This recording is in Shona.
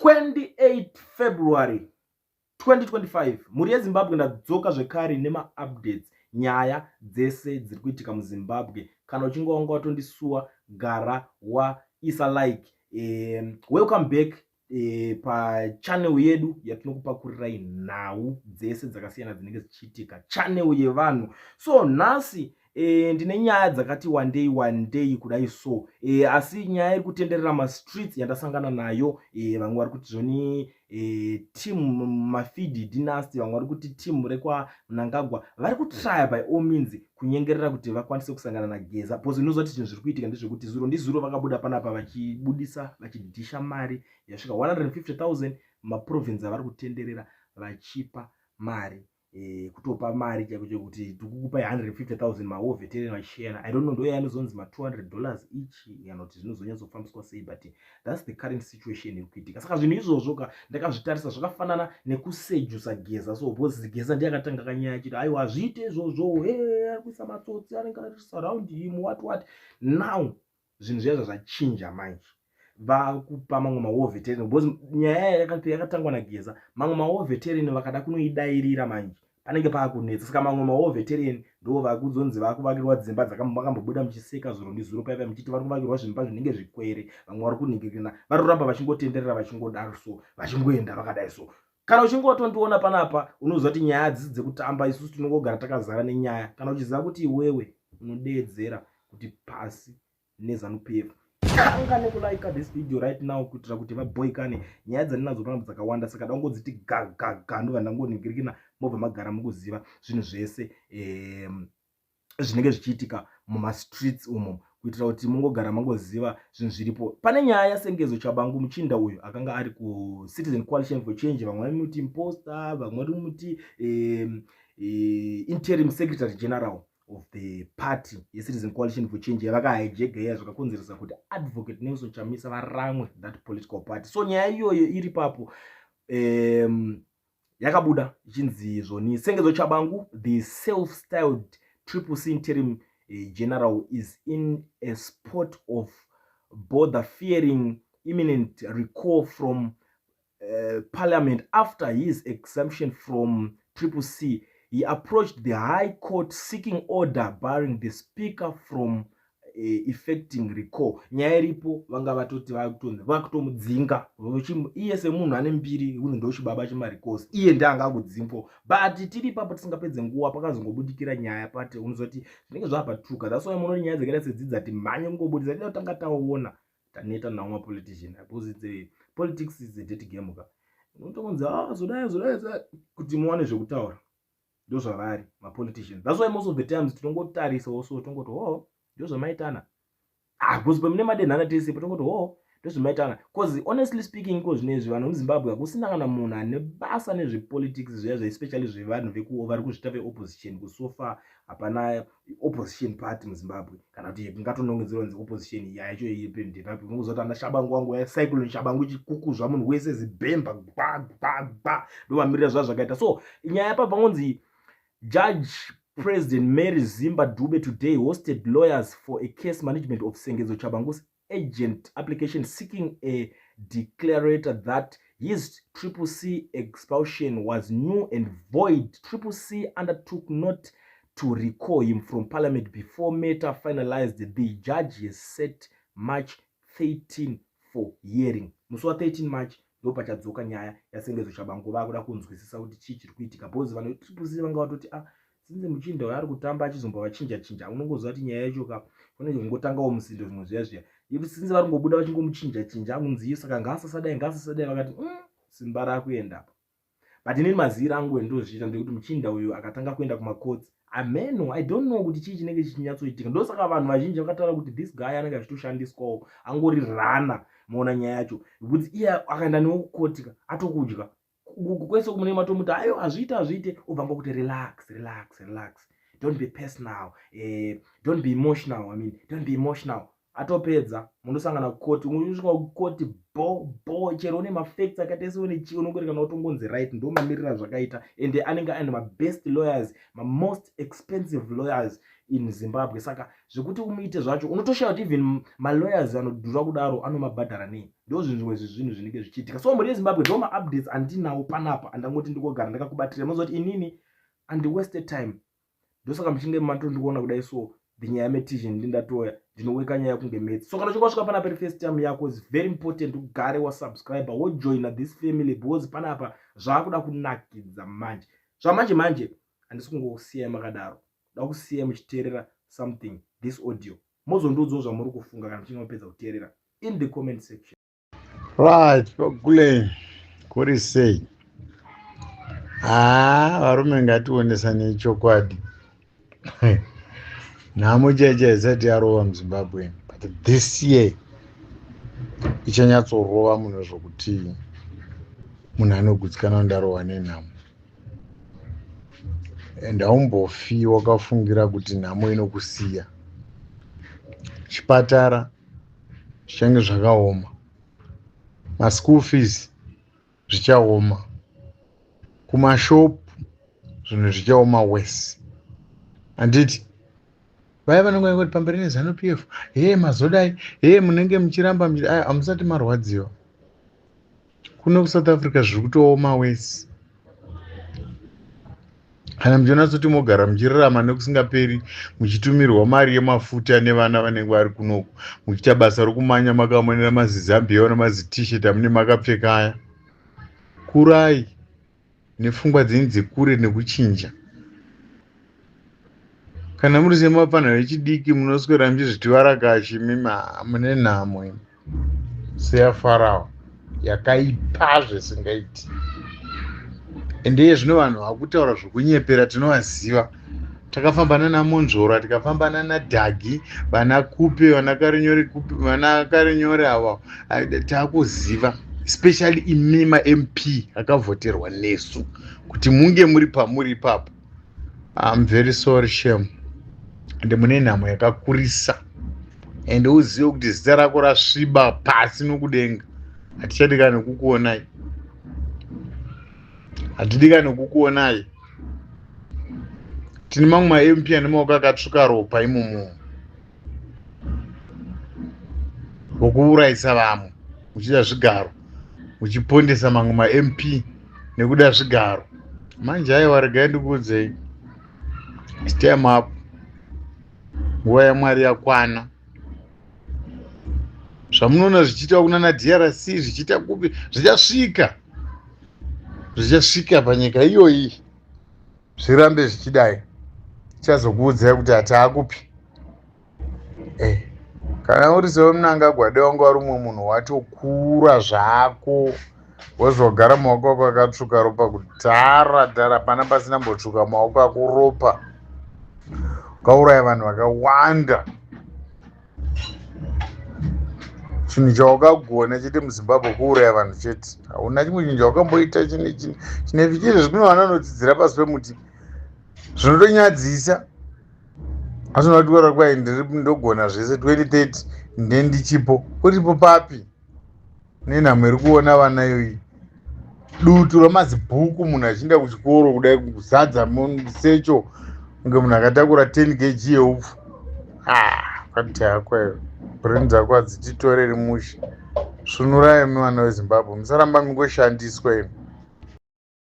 28 February 2025. Mhuri yeZimbabwe, ndadzoka zvekare nemaupdates, nyaya dzese dziri kuitika muZimbabwe. Kana uchinge wanga watondisuwa, gara waisa like. Welcome back pachannel yedu yatinokupakurirai nhau dzese dzakasiyana dzinenge dzichiitika, channel yevanhu. So nhasi ndine nyaya dzakati wandei wandei kudai. So asi nyaya iri kutenderera mastreets yandasangana nayo, vamwe vari kuti zvoni team Mafidi dynasty, vamwe vari kuti team rekwaMnangagwa vari kutrya by all means kunyengerera kuti vakwanise kusangana naGeza, because unoziva kuti zvinhu zviri kuitika ndezvekuti zuro ndizuro vakabuda panapa vachibudisa, vachidhisha mari yasvika 150 000 maprovince avari kutenderera vachipa mari, kutopa mari chaiko chekuti tikukupai 150 000 mawar veteran vachishayana. I don't know ndo yanozonzi ma$200 each kana kuti zvinozonyatsofambiswa sei, but that's the current situation iri kuitika. Saka zvinhu izvozvo ka ndakazvitarisa, zvakafanana nekusejusa Geza. So because Geza ndiye akatanga kanyaya achiti aiwa, hazviite izvozvo, he ari kuisa matsotsi anenge ari surround him, what what. Now zvinhu zviya zvachinja manje, vakupa mamwe mawar veteran, because nyaya yakatangwa naGeza. Mamwe mawar veteran vakada kunoidairira manje panenge paakunetsa. Saka mamwe mawar veteran ndo vakuzonzi vakuvakirwa dzimba dzakakambobuda muchiseka zuro ndizuro paipa muchiti vari kuvakirwa zvimba zvinenge zvikwere. Vamwe vari kunhingirina, vari kuramba vachingotenderera, vachingodaro so, vachingoenda vakadai. So kana uchinge watondiona panapa, unoziva kuti nyaya dzisi dzekutamba. Isusu tinongogara takazara nenyaya. Kana uchiziva kuti iwewe unodeedzera kuti pasi neZANU PF, tanga nekulaika this video right now kuitira kuti vaboikane. Nyaya dzandinadzo panapa dzakawanda, saka dangodziti gagaga, ndobva ndangonhingirikina, mobva magara mukuziva zvinhu zvese zvinenge zvichiitika mumastreets umo, kuitira kuti mungogara mangoziva zvinhu zviripo. Pane nyaya yaSengezo Tshabangu, muchinda uyu akanga ari kuCitizen Coalition for Change. Vamwe vaimuti imposter, vamwe vari kumuti interim secretary general of the party yeCitizen Coalition for Change yavakahijacka iya, zvakakonzeresa kuti Advocate Nelson Chamisa varamwe that political party. So nyaya iyoyo iri papo, yakabuda ichinzi zvoni Sengezo Tshabangu, the self-styled Triple C interim general, is in a spot of bother, fearing imminent recall from parliament after his exemption from Triple C. He approached the High Court seeking order barring the speaker from effecting recall. Nyaya iripo, vanga vatoti vakutomudzinga iye semunhu ane mbiri kunzi ndochibaba chemarecalls, iye ndeanga akudzingwa. But tiri ipapo, tisingapedze nguva, pakazongobudikira nyaya pati unozoti zvinenge zvapatuka. That's why munoti nyaya dzakaita sedzidzi ati mhanye kungobudisa, tida kutanga taona taneta nawo mapolitician, because it's a politics is a dirty game ka. Unotongonzi, ah, zodai zodai kuti muwane zvekutaura. Ndozvavari mapoliticians. That's why most of the times tinongotarisawo, so tongoti, "Oh, ndozvamaitana." Ah, because pamune madenhana tese patongoti, "Oh, ndozvamaitana," because honestly speaking, iko zvinezvi vanhu muZimbabwe hakusina kana munhu ane basa nezvepolitics zviya zva, especially zvevanhu vari kuzvita veopposition. So far hapana opposition party muZimbabwe kana kuti kungatonongedzerwa nzi opposition yacho ndepapi. Unongoziva kuti ana Tshabangu wangu, Cyclone Tshabangu, chikukuzva munhu wese zibhemba gwa gwa gwa, ndovamirira zvaa zvakaita. So nyaya pa pangonzi Judge President Mary Zimba Dube today hosted lawyers for a case management of Sengezo Tshabangu's urgent application seeking a declarator that his Triple C expulsion was null and void. Triple C undertook not to recall him from parliament before matter finalized. The judge has set March 13 for hearing. Musi wa13 March ndo pachadzoka nyaya yaSengezo Tshabangu. Vakuda kunzwisisa kuti chii chiri kuitika, because vanhu veTriple C vanga vatoti, ah, since muchinda uyo ari kutamba achizomba vachinja chinja, unongoziva kuti nyaya yacho ka unenge kungotangawo musindo, zvimwe zviya zviya, since vari kungobuda vachingomuchinja chinja, kunzi saka ngaasasadai, ngaasasadai. Vakati, simba rakuenda apa." But inini maziviro angu endozviita ndekuti muchinda uyu akatanga kuenda kumakotsi, ameno, I don't know kuti chii chinenge chichinyatsoitika. Ndosaka vanhu vazhinji vakataura kuti this guy anenge achitoshandiswawo, angori rana. Maona nyaya yacho, kuti iye akaenda newo kukoti atokudya kwese kumune matomuti ayo, hazviite, hazviite, obva ngokuti, "Relax, relax, relax, don't be personal, don't be emotional, I mean, don't be emotional." Atopedza, munosangana kukoti, unosvika kukoti bo bo, chero une mafacts akaita seune chii, unongori kana utongonzi right. Ndo mamiriro zvakaita, ende anenge aine mabest lawyers, mamost expensive lawyers in Zimbabwe. Saka zvekuti umuite zvacho, unotoshaya kuti even malawyers anodhura kudaro anomabhadhara nei. Ndo zvinhu zvimwe zvezvinhu zvinenge zvichiitika. So mhuri yeZimbabwe, ndo maupdates andinawo panapa andangoti ndikogara ndakakubatira. Munozoti inini andi waste time, ndosaka muchinge matondikuona kudai. So the nyaya yametision ndindatoya ndinoweka nyaya kunge maths. So kana uchinge wasvika panapa iri first time yako, is very important ugare wasubscribe, wojoina this family, because panapa zvaakuda kunakidza manje. Zvamanje manje handisi kungosiyai makadaro, da kusiyai muchiteerera something, this audio, mozondiudzawo zvamuri kufunga kana muchinge mapedza kuteerera in the comment section. Right, kule kuri sei? Haa, varume, ngationesanei chokwadi. Nhamo chaicha isati yarova muZimbabwe, but this year ichanyatsorova munhu zvokuti munhu anogutsikana ndarova nenhamo. And haumbofi wakafungira kuti nhamo inokusiya. Chipatara zvichange zvakaoma, maschool fees zvichaoma, kumashopu zvinhu zvichaoma wese. Handiti vaya vanonge kuti pamberi neZANU PF, he mazodai, he munenge muchiramba, hamusati marwadziwa. Kuno kuSouth Africa zviri kutooma wese. Kana muchionasoti mogara muchirarama nekusingaperi muchitumirwa mari yemafuta nevana vanenge vari kunoku, muchiita basa rokumanya makamonera mazizambia nemazitishet amune makapfeka aya, kurai nepfungwa dzenyu dzekure nekuchinja. Kana muri semapfanha vechidiki munoswera muchizviti varakashi, mimi mune nhamo imi seyaFarao yakaipa zvisingaiti. Ende zvino vanhu vakutaura zvokunyepera tinovaziva. Takafamba nana Monzvora, tikafamba nana Dhagi, vana Kupe, vana Karinyore Kupe, vana Karinyore ava taakuziva, especially imi maMP akavhoterwa nesu kuti munge muri pamuri ipapo. I'm very sorry, shame. Ende mune nhamo yakakurisa, ende uzive kuti zita rako rasviba pasi nokudenga. Hatichadikani kukuonai, hatidikani kukuonai. Tine mamwe maMP ane maoko akatsvuka ropa imomo vokuurayisa vamwe muchida zvigaro, muchipondesa mamwe maMP nekuda zvigaro. Manje aiwa, regai ndikuudzei, time up, nguva yaMwari yakwana. Zvamunoona zvichiita kunana DRC, zvichiita kupi, zvichasvika, zvichasvika panyika iyoyi. Zvirambe zvichidai, tichazokuudzai kuti hataakupi. Kana uri seweMnangagwa, dai wanga uri umwe munhu watokura zvako, wozogara maoko ako akatsvuka ropa kudhara dhara, pana pasina mbotsvuka maoko ako ropa, ukauraya vanhu vakawanda. Chinhu chawakagona chete muZimbabwe kuuraya vanhu chete. Hauna chimwe chinhu chawakamboita chine vichiri. Zvino vana vanodzidzira pasi pemuti, zvinotonyadzisa. Asi unotaura kwai ndiri ndogona zvese, 2030 ndendichipo. Uripo papi nenhamo iri kuona vana iyoyi? Dutu ramazibhuku, munhu achienda kuchikoro kudai, kuzadza secho kunge munhu akatakura 10 kg yeupfu. Kadhakwa, brain dzako hadzititoreri mushe. Svunurai imi vana veZimbabwe, musaramba mingoshandiswa imi.